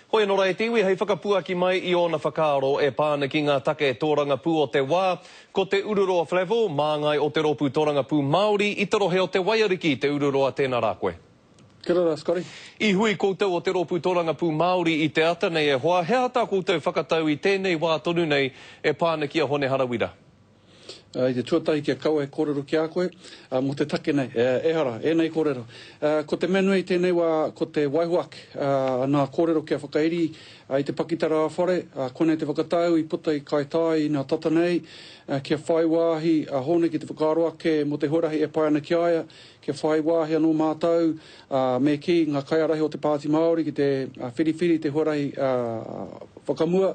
Hoi anō rā e te iwi hei whakapuaki mai i ōna whakaaro e pā ana ki ngā take tōrangapū o te wā, ko Te Ururoa Flavell, māngai o te Rōpū Tōrangapū Māori i te rohe o Te Waiariki, Te Ururoa tēnā rā koe. Kia ora rā Scotty. I hui koutou o te Rōpū Tōrangapū Māori i te ata nei e hoa, he aha tā koutou whakatau i tēnei wā tonu nei e pā ana ki a Hone Harawira? I te tuatahi kia kaua e kōrero ki a koe mō te take nei. Ehara, ēnei kōrero. Ko te mea nui i tēnei wā ko te waiho ake nā kōrero kia whakairi i te pakitara ā-whare, koinei te whakatau i puta i Kaitaia inā tata nei, kia whai wāhi a Hōne ki te whakaaro ake mō te huarahi e pai ana ki a ia, kia whai wāhi anō mātou, me kī, ngā kaiārahi o te Pāti Māori ki te whiriwhiri i te huarahi whakamua.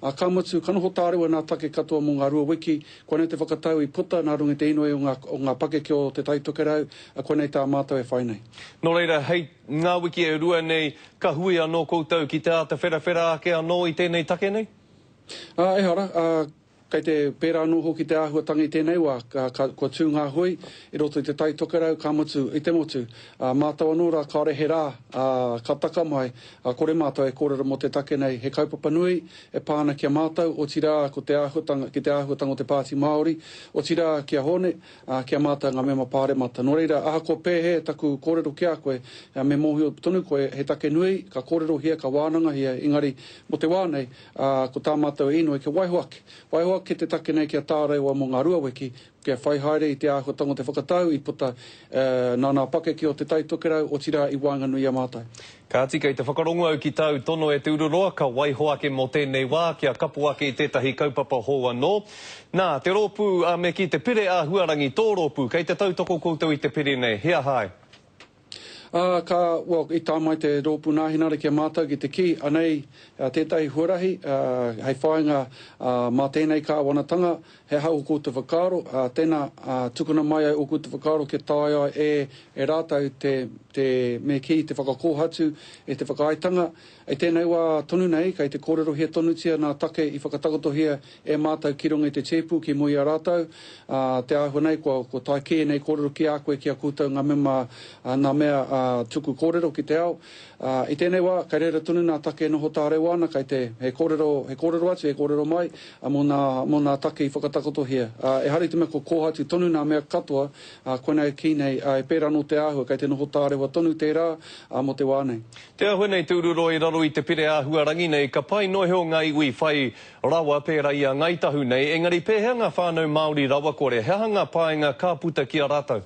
Ā, ka mutu, ka noho tārewa nā take katoa mō ngā rua wiki, koinei te whakatau i puta nā runga i te inoi o ngā, o ngā pakeke o Te Tai Tokerau, ā, koinei tā mātou e whai nei. Nō reira, hei ngā wiki e rua nei, ka hui anō koutou ki te āta wherawhera ake anō i tēnei take nei? Ā, ehara, ā, Kei te pērā anō hoki te āhuatanga i tēnei wā, ka, ka, kua tū ngā hui i roto i Te Tai Tokerau, ka mutu, i te motu. Ā, mātou anō rā, kāore he rā, ā, ka taka mai, ā, kore mātou e kōrero mō te take nei. He kaupapa nui e pā ana ki a mātou, otirā, ko te āhuatanga, ki te āhuatanga o te Pāti Māori, otirā, ki a Hōne, ā, ki a mātou ngā mema pāremata. Nō reira, ahakoa pēhea taku kōrero ki a koe, ā, me mōhio tonu koe, he take nui, ka kōrerohia, ka wānangahia, engari, mō te wā nei, Ā, ko tā mātou inoi kia waiho ake, waiho ake te take nei kia tārewa mō ngā ruawiki, kia whai haere i te āhuatanga o te whakatau i puta, ā, nā nā pakeke o Te Tai Tokerau, otirā i waenganui i a mātou. Kāti, kei te whakarongo au ki tāu tono e Te Ururoa, ka waiho ake mō tēnei wā, kia kapo ake i tētahi kaupapa hou anō. Nā, te rōpū, ā, me kī te pire āhuarangi, tō rōpū, kei te tautoko koutou i te pire nei, he aha ai? Ā, ka, well, i tae mai te Rōpū Nāhinara ki a mātou ki te kī, anei tētahi huarahi, ā, hei whāinga, ā, mā tēnei kāwanatanga, he aha ō koutou whakaaro, ā, tēnā, ā, tukuna mai ai ō koutou whakaaro kia taea ai e, e rātou te, te, me kī, te whakakōhatu i te whakaaetanga. I tēnei wā tonu nei, kei te kōrerohia tonutia nā take i whakatakotohia e mātou ki runga i te tēpu ki mua i a rātou, ā, te āhua nei kua, kua tae kē ēnei kōrero ki a koe, ki a koutou ngā mema, ā, nā mea, ā, tuku kōrero ki te ao. Ā, i tēnei wā, kei reira tonu nā take e noho tārewa ana, kei te, he kōrero, he kōrero atu, he kōrero mai, ā, mō nā, mō nā take i whakatakotohia. Ā, ehara i te mea kua kōhatu tonu nā mea katoa, ā, koinā e kī nei, ā, e pērā anō te āhua, kei te noho tārewa tonu tērā, ā, mō te wā nei. Te āhua nei te ururoa i raro i te pire āhuarangi nei, ka pai noa iho ngā iwi whai rawa pērā i a Ngāi Tahu nei, engari pēhea ngā whānau Māori rawakore, he aha ngā painga ka puta ki a rātou?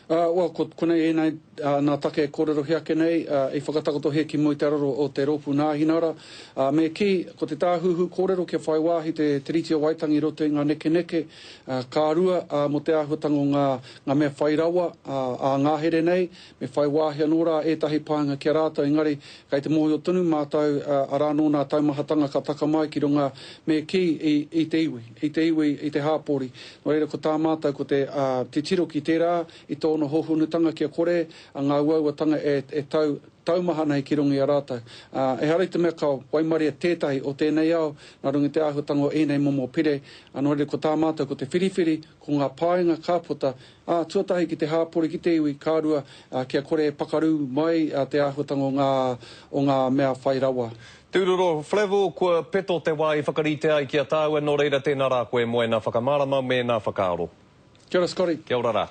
Ā, well, ko konei ēnei, ā, nā take e kōrerohia ake nei, ā, i whakatakotohia ki mua i te araro o te Rōpū Nāhinara, ā, me kī, ko te tāhuhu kōrero kia whai wāhi te Tiriti o Waitangi i roto i ngā nekeneke, ā, ka rua, ā, mō te āhuatanga o ngā, ngā mea whai rawa, ā, ā-ngahere nei, Me whai wāhi anō rā ētahi painga ki a rātou, engari kei te mōhio tonu mātou arā nō nā taumahatanga ka taka mai ki runga me kī i, i te iwi, i te iwi, i te hāpori. Nō reira ko tā mātou ko te titiro ki tērā i tōna hōhonutanga kia kore ngā uauatanga e, e tau taumaha nei ki runga i a rātou. Ehara i te mea ka waimaria tētahi o tēnei ao nā runga i te āhuatanga o ēnei momo pire, nō reira ko tā mātou ko te whiriwhiri, ko ngā painga ka puta Ā, tuatahi ki te hāpori ki te iwi, ka rua, kia kore e pakaru mai te āhuatanga o ngā, o ngā mea whai rawa. Te Ururoa Flavell, kua peto te wā i whakarite ai ki a tāua, nō reira tēnā rā koe mō ēnā whakamārama me ēnā whakaaro. Kia ora Scotty. Kia ora rā.